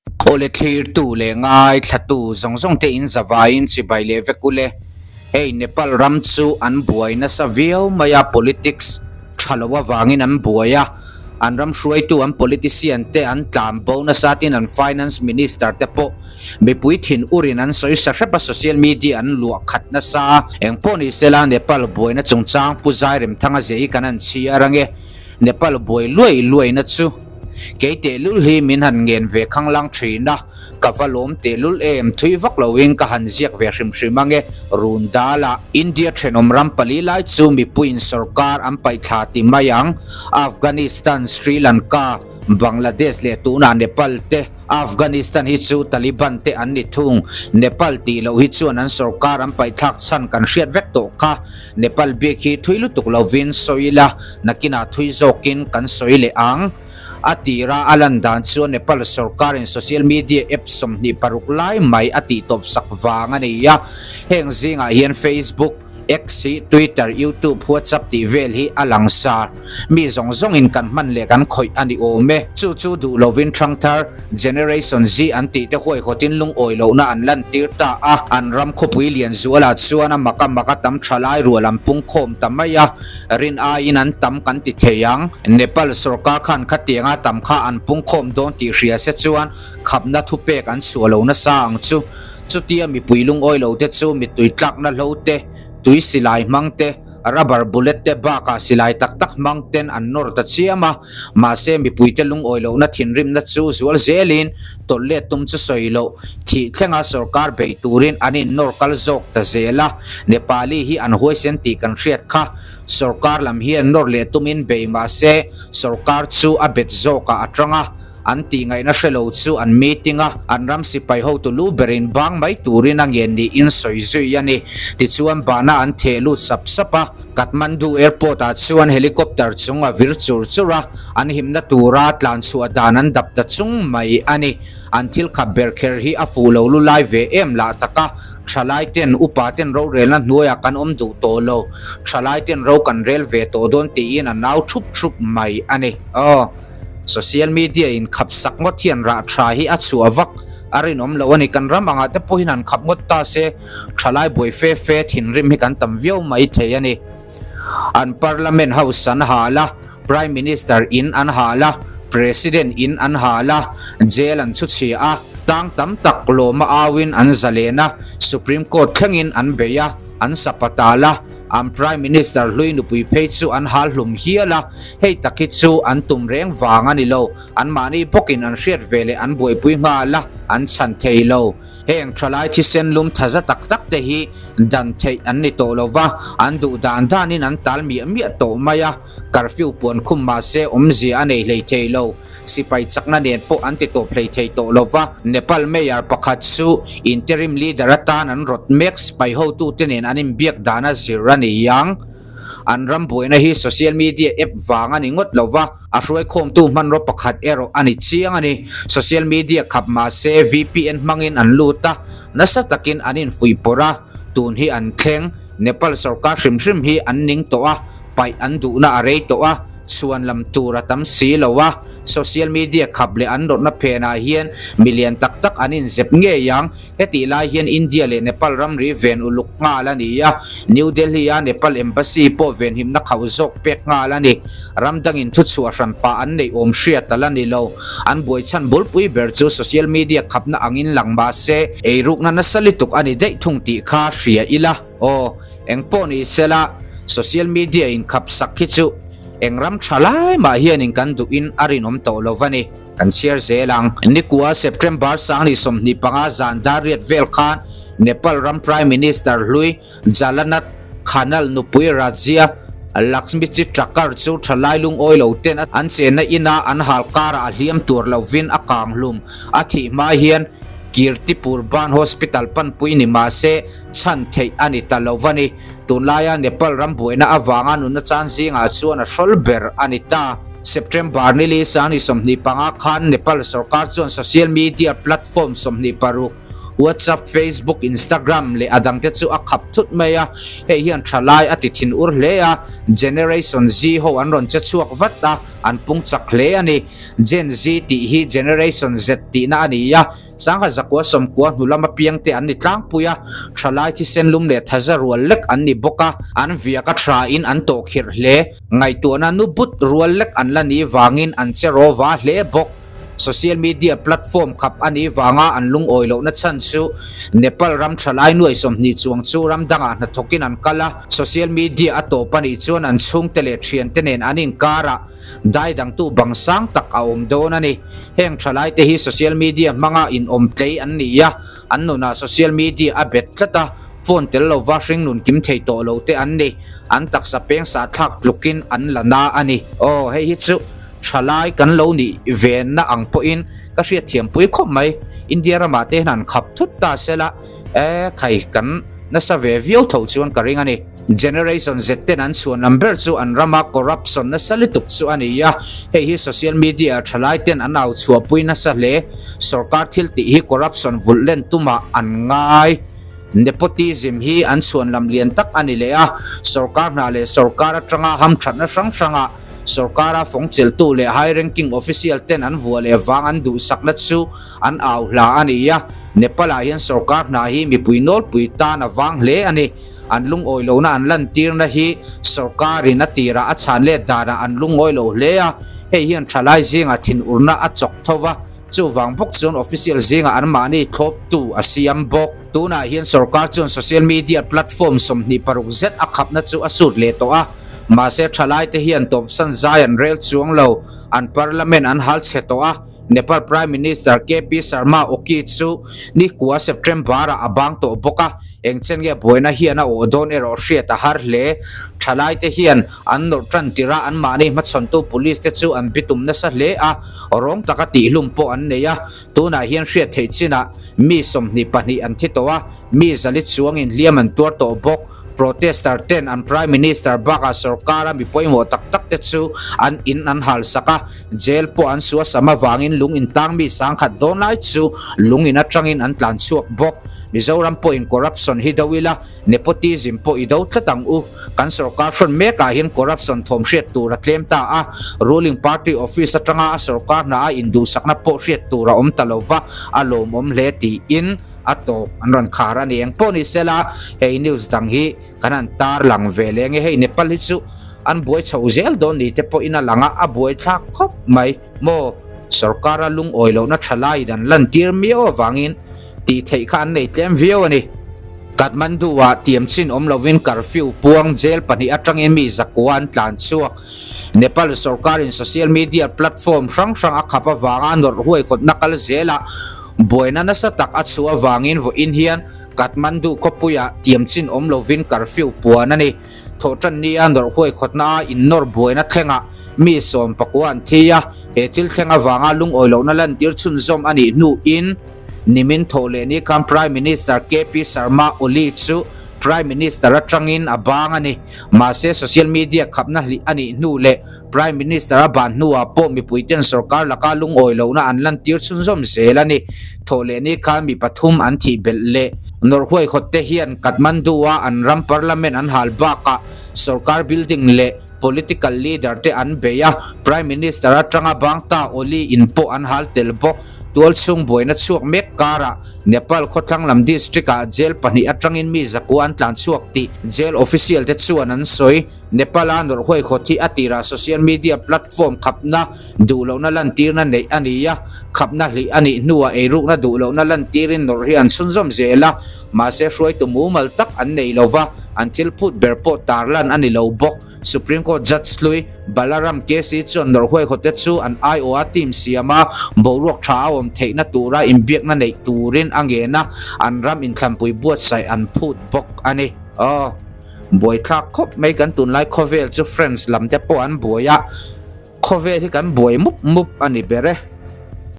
Awle thlirtu leh ngaithlatu zawng zawng te in zavaiin chibai leh vek ule. Hei Nepal ram chu an buai nasa viau mai a, politics tha lo avangin an buai a, an ram hruaitu an politician te an tlan bo nasa tin an finance minister te pawh mipui thin urin an sawi sa hrep a, social media an luah khat nasa a. Engpawh ni sela Nepal buaina chungchang Pu Zairemthanga zia hi kan han chhiar ange. Nepal buai luai luaina chu kei tehlul hi min han ngen ve khanglang thin a, ka va lawm tehlul em, thui vak loin ka han ziak ve hrim hrim ange, run dal a. India thenawm ram pali lai chu mipuiin sorkar an paih thla ti mai ang, Afghanistan, Sri Lanka, Bangladesh leh tunah Nepal te. Afghanistan hi chu Taliban te an ni thung, Nepal tih loh hi chuan an sorkar an paih thlak chhan kan hriat vek tawh kha. Nepal bik hi thui lutuk lovin sawi ila, nakinah thui zawkin kan sawi leh ang. A tira a lan dan chuan Nepal sorkarin social media app 26 lai mai a tihtawp sak vang a ni a. Heng zingah hian Facebook, X hi Twitter, YouTube, WhatsApp tih vel hi a langsar. Mi zawng zawngin kan hman leh kan khawih a ni awm e. Chu chu duh lovin ṭhangthar, Generation Z an tih te huaihawtin lungawi lohna an lantir ta a. An ram khawpui lian zualah chuan a mak a mak a tam ṭha lai rual an pung khawm ta mai a, rin aiin an tam kan ti thei ang. Nepal sorkar khan khatianga tam kha an pung khawm dawn tih hria se chuan khapna thupek an chhuah lo nasa ang chu. Chutia mipui lungawi lo te chu mittui tlakna hlo te, tui silai hmang te, rubber bullet te bakah silai tak tak hmang ten an nawr ta chiam a, mahse mipuite lungawi lohna thinrimna chu zual zelin tawlh let tum chu sawi loh thih thlenga sorkar beih turin an innawr kal zawk ta zel a, Nepali hi an huaisen tih kan hriat kha sorkar lam hian nawr leh tumin bei mahse sorkar chu a bet zawkah a tang a. An tih ngaihna hre lo chu an meeting a, an ram sipai hotu lu berin bang mai turin a ngen niin sawi zui a ni. Tichuan bana an theh lut sap sap a, Kathmandu airport ah chuan helicopter chung a vir chur chur a, an himna tura tlan chhuah dan an dap ta chung mai a ni. An thil khap ber kher hi a fuh lo lu lai ve em lah tak a, thalai ten upa ten rorelna hnuaiah kan awm duh tawh lo, thalai ten ro kan rel ve tawh dawn tiin a nau thup thup mai a ni. Aw. Social media in khap sak ngawt hian rah tha hi a chhuah vak a rinawm loh a ni. Kan ram angah te pawhin han khap ngawt ta se thalai buai fe fe thinrim hi kan tam viau mai thei a ni. An Parliament House an hal a, Prime Minister in an hal a, President in an hal a, Jail an chhu chhia a, tang tam tak lawma auin an zalen a, Supreme Court thlengin an bei a, an sapatal a, An Prime Minister hlui nupui phei chu an hal hlum hial a, hei tak hi chu an tum reng vang a ni lo, anmahni bawkin an hriat ve leh an buaipui nghal a, an chhan thei lo. Heng thalai thisen lum tha za tak tak te hi dan theih an ni tawh lo va, an duh dan danin an tal miah miah tawh mai a, curfew puan khum mahse awmzia a nei hlei thei lo. Sipai chakna nen pawh an ti tawp hlei thei tawh lo va, Nepal Mayor pakhat chu interim leader atan an rawt mek sipai hotute nen an inbiak dan a zir a ni ang. An ram buaina hi social media app vang a ni ngawt lo va, a hruaikhawmtu hmanraw pakhat erawh a ni chiang a ni. Social media khap mahse VPN hmangin an lut a, nasa takin an infuihpawrh a, tun hi an thleng. Nepal sorkar hrim hrim hi an ning tawh a, paih an duhna a rei tawh a, chhuan lam tur a tam si lo a, social media khap leh an rawtna phenah hian milian tak tak an inzep ngei ang. Hetih lai hian India leh Nepal ramri ven uluk nghal a ni a, New Delhi-a Nepal Embassy pawh venhimna khauh zawk pek nghal a ni. Ram dangin thuchhuah hran pah an neih awm hriat a la ni lo. An buaichhan bulpui ber chu social media khapna angin lang mah se, eirukna nasa lutuk a ni daih thung tih kha hria ila. Aw, engpawh ni sela, social media in khap sak hi chu eng ram tha lai mah hianin kan duhin a rinawm tawh lo va ni. Kan chhiar zel ang. Nikua September 2025 zan dar riat vel khan Nepal ram Prime Minister hlui Jalanath Khanal nupui Rajya Laxmi Chitrakar chu thalai lungawi lo ten an chenna ina an hal karah a hliam tur lovin a kang hlum. A thih hma hian Kirtipur Ban Hospital panpui ni mahse chhan theih a ni ta lo va ni. Tunlaia Nepal ram buaina avanga nunna chan zingah chuan a hrawl ber a ni ta. September ni li 25 khan Nepal sorkar chuan social media platform 26, WhatsApp, Facebook, Instagram leh a dangte chu a khap thut mai a, hei hian thalai a ti thin ur hle a, Generation Z ho an rawn che chhuak vat a, an pung chak hle a ni. Gen Z tih hi Generation Z tihna a ni a, Sangha zakua sawmkua hnu lama piangte an ni tlangpui a, thalai thisen lum leh thaza rual lek an ni bawk a, an viak a thain an tawhkhirh hle. Ngaihtuahna nu but rual lek an la nih vangin an che rawva hle bawk. Social media platform khap a nih vanga an lungawi lohna chhan chu Nepal ram thalai nuai 20 chuang chu ram dangah hnathawkin an kal a, social media a tawp a nih chuan an chhungte leh thiante nen an inkarah dai dangtu bang sang tak a awm dawn a ni. Heng thalaite hi social media hmanga inawm tlei an ni a, an nunah social media a bet tlat a, phone tel lova hringnun kim thei tawh lo te an ni. An taksa peng sahthlak tlukin an la na a ni. Aw, hei hi chu Thalai kan lo nih venna ang pawhin ka hriatthiampui khawp mai. India ramah te hian han khap thut ta sela, e khai kan nasa ve viau tho chuan ka ring a ni. Generation Z ten an chhuan lam ber chu an rama corruption nasa lutuk chu a ni a, hei hi social media thalai ten an au chhuahpui nasa hle. Sorkar thil tih hi corruption vulh len tumah an ngai. Nepotism hi an chhuan lam lian tak a ni leh a, sorkar hna leh sorkar atanga hamthatna hrang hrangah Sorkara fawng chelhtu leh high ranking official ten an vuah leh vang an duhsakna chu an au hla a ni a, Nepal ah hian sorkar hna hi mipui nawlpui tan a vang hle a ni. An lungawi lohna an lantirna hi sorkarin a tirah a chhan let danah an lungawi lo hle a, hei hian thalai zingah thinurna a chawk tho va, chuvang bawk chuan official zingah anmahni thlawptu a siam bawk. Tunah hian sorkar chuan social media platform 26 zet a khapna chu a sut leh tawh a. Mahse thalaite hian tawpsan zai an rel chuang lo, an parliament an hal chhe tawh a, Nepal Prime Minister KP Sharma Oki chu nikua September-ah a bang tawh bawk a, engchen nge buaina hian a awh dawn erawh hriat a har hle. Thalaite hian an nawrh tan tirh a, anmahni hmachhawntu police te chu an bitum nasa hle a, rawng taka tihlum pawh an nei a, tunah hian hriat theih chinah mi 22 an thi tawh a, mi zali chuangin hliam an tuar tawh bawk. Protester ten an Prime Minister bakah sorkara mi pawimawh tak tak te chu an in an hal sak a, jail pawh an suasam avangin lung intang mi sangkhat dawn lai chu lung in atangin an tlan chhuak bawk. Mizoram pawhin corruption hi do ila, nepotism pawh i do tlat ang u. Kan sorkar hrawn mekah hian corruption thawm hriat tur a tlem ta a, ruling party office atanga a sorkar hna a induhsakna pawh hriat tur a awm ta lova, a lawmawm hle tiin, a tawp an rawn khar a ni. Eng pawh ni sela hei news dang hi kan han tar lang ve leh nge hei Nepal hi chu an buai chho zel dawn ni te pawhin a lang a, a buai thlak khawp mai maw sorkara lungawi lohna tha laiin an lantir miau avangin tih theih kha an nei tlem viau a ni. Kathmandu-ah tiam chin awm lovin curfew puang jail pahnih atangin mi zakua an tlan chhuak. Nepal sorkarin social media platform hrang hrang a khap avanga nawrh huaikhawtna kal zelah Buaina nasa tak a chhuah avangin vawiin hian Kathmandu khawpuiah tiam chin awm lovin curfew puan a ni. Thawhṭan nia nawrh huaikhawtna a innawr buaina thlengah mi 19 an thi a, he thil thleng avanga lungawi lohna lantir chhunzawm a nih hnuin nimin thawh leh ni khan Prime Minister KP Sharma Oli chu Prime Minister atangin a bang a ni. Mahse social media khapna hlih a nih hnu leh Prime Minister a ban hnuah pawh mipuiten sorkar laka lungawi lohna an lantir chhunzawm zel a ni. Thawh leh ni khan mi pathum an thih belh leh. Nawrhuaihawt te hian Kathmandu-a an ram parliament an hal bakah sorkar building leh political leader te an bei a, Prime Minister atanga bang ta Oli in pawh an hal tel bawk. Tualchhung buaina chhuak mek karah Nepal khawthlang lam district-ah jail pahnih atangin mi zakua an tlan chhuak tih jail official te chuan an sawi. Nepal-a nawrh huaikhawt hi a tirah social media platform khapna duhlohna lantirna neih a ni a, khapna hlih a nih hnuah eirukna duhlohna lantirin nawrh hi an chhunzawm zel a, mahse hruaitu mumal tak an nei lo va, an thil phut ber pawh tarlan a ni lo bawk. Supreme Court Judge hlui Balaram KC chuan nawrh huaikhawtte chu an aiawha team siama boruak tha a awm theihna tura inbiakna neih turin a ngen a, an ram inthlanpui buatsaih an phut bawk a ni. Aw. Buaithlak khawp mai kan tunlai khawvel chu friends lam te pawh an buai a, khawvel hi kan buai mup mup a ni ber e.